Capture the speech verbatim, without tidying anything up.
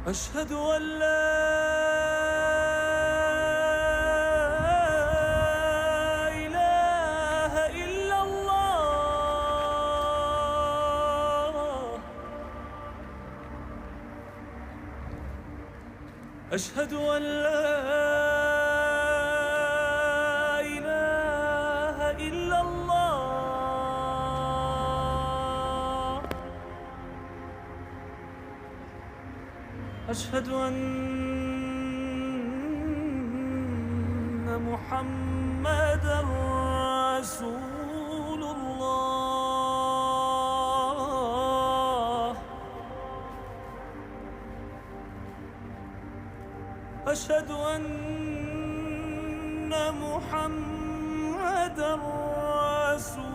أشهد أن لا إله إلا الله. أشهد أن لا إله إلا الله. أشهد أن محمدا رسول الله. أشهد أن محمدا رسول